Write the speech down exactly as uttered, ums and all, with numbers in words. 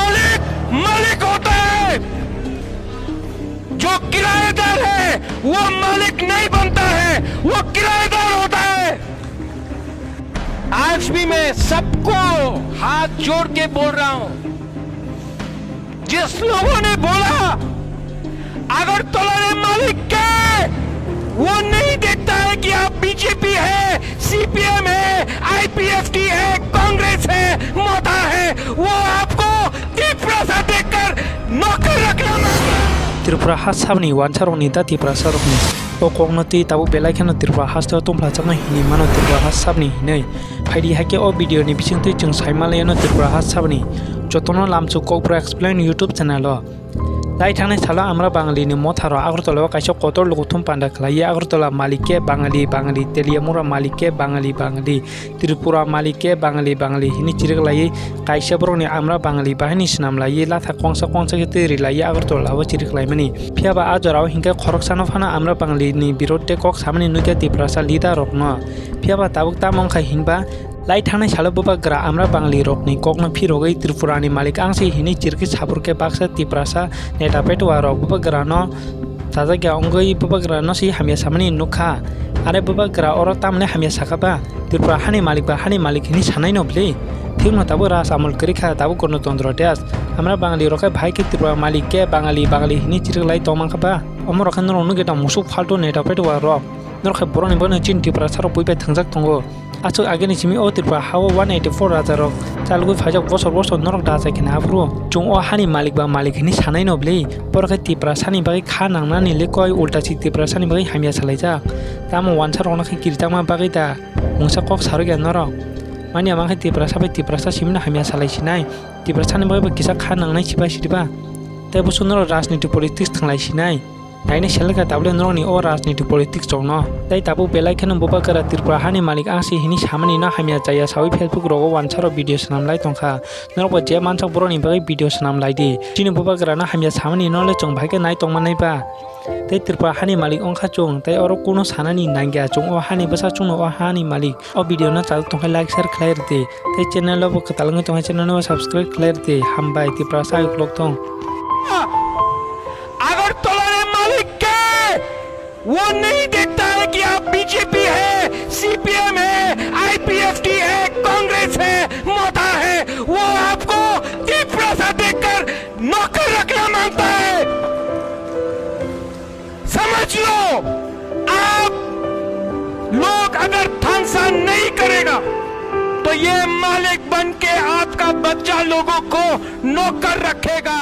मालिक, मालिक होता है। जो किराएदार है, वो मालिक नहीं बनता है, वो किराएदार होता है। आज भी मैं सबको हाथ जोड़ के बोल रहा हूं, जिस लोगों ने बोला अगरतला ने मालिक के, वो नहीं देखता है कि आप बीजेपी है, सीपीएम है, आईपीएफटी है, कांग्रेस है, मता है, वो आपको तीव्र सा देखकर नौकर रखना मांगता है। Tripura ha sabni wansarokni da Tiprasarokni o kokno twi tabuk belai kheno Tripura hasteo tongphlaijaknai hinwi mano Tripura ha sabni hinwi. Phaidi hai khe o video ni bisingtwi chwng sai manlaiano Tripura ha sabni jotono lamchuk Kokborok Explain YouTube channel o. Tai thangnai salo Amra Bangali ni motha rok Agartala o kaisa kotor lukuthum panda khlaiwi Agartala malik ke Bangali, Bangali, Teliamura malik ke Bangali, Bangali, Tripura malik ke Bangali, Bangali hwnwi chirik laiwi kaisa borokni Amra Bangali bahai ni swnam laiwi latha kongsa kongsa khe twi ri laiwi Agartala o chirik laimani. Phiya ba a jora o hinkhe khoroksano phano Amra Bangali ni birod tei kok samani nukya Tiprasa leader rokno. Phiya ba tabuk tamo wngkha hinba lai thangnai salo bubagra Amra Bangali rokni kokno phirogwi Tripura ni malik ang se hinwi chirki sabur khe baksa Tiprasa neta petua rok bubagra no sajagya wngwi bubagra no se hamya samani nukha. Are bubagra oro tamni hamya sakha ba Tripura hani malik ba hani malik hinwi sanai no bwle. Thikno tabuk raj amol kwrwi kha tabuk Ganatantro Desh. Amra Bangali rok khe bahai khe Tripura malik khe Bangali Bangali hinwi chirik lai tongmang kha ba. Omo rok khe norok nugwi tong musuk faltu neta petua rok. Norok khe borokni bagwi chini Tiprasa rok buibai thwngjak tongo. Aswk agini simi o Tripura ha-o one eighty four raja rok chalgwi phaijak bosor bosor norok da achai kheno aphuru. Chwng o hani malik ba malik hinwi sanai no bwle. Borok khe Tiprasa ni bagwi kha nangnani le koi ulta si Tiprasa ni bagwi hamya salaijak. Tamo wansa rokno khe kirijakma bagwi da mungsa kok sarwkya norok. Mani ama khe Tiprasa bai Tiprasa simi no hamya salai sinai. Tiprasa ni bagwi bo kisa kha nangnai sibai siriba. Tei busu norok rajniti politics thanglai sinai. Naina selekha tabule norokni o rajniti politics rokno. Tei tabuk belai kheno bubagra Tripura hani malik ang se hinwi samani no hamya chaya sawi Facebook rogo wansaro video swnam lai tongkha. Norokbo je mansak borokni bagwi video swnam lai di. Chini bubagrano hamya samani no le chwng bahai khe nai tongma nai ba. Tei Tripura hani malik wngkha chwng, tei oro kuno sanani nangya chwng o hani bwsa chwngno o hani malik. O video no chajak tongkhe like share khlai rwdi. Tei channel o bo kwtal wngwi tongkhe channel no subscribe khlai rwdi. Hambai Tiprasa uklok thong. Agartala ने मालिक के, वो नहीं देखता है कि आप बीजेपी है, सीपीएम है, आईपीएफटी है, कांग्रेस है, मता है, वो आपको तीव्र सा देखकर नौकर रखना मांगता है। समझ लो, आप लोग अगर थांसा नहीं करेगा, तो ये मालिक बन के आपका बच्चा लोगों को नौकर रखेगा।